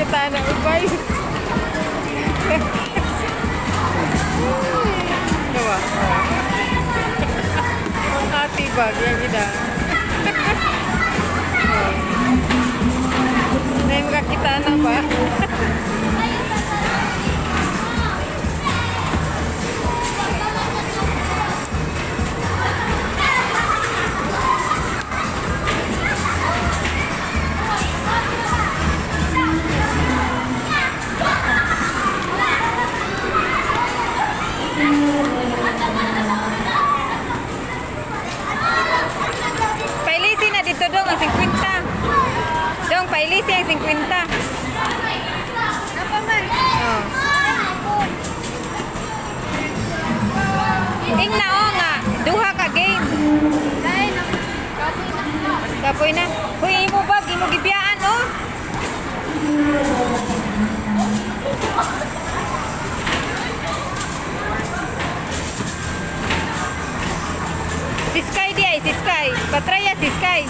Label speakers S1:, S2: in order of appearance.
S1: Makakita na ubay. Diba? Ang atibag, yan gida. Oh. Nay makakita na ba? Pailisi na dito dong ang 50. Dong, pailisi ang 50.
S2: Napa man?
S1: Oh. Ing na o nga, duha ka game.
S2: Dahil na. Kapoy na.
S1: Kapoy na. Huy, imo bag, imo gibiyaan oh. Si Sky di ay, si Sky. Patraya si Sky.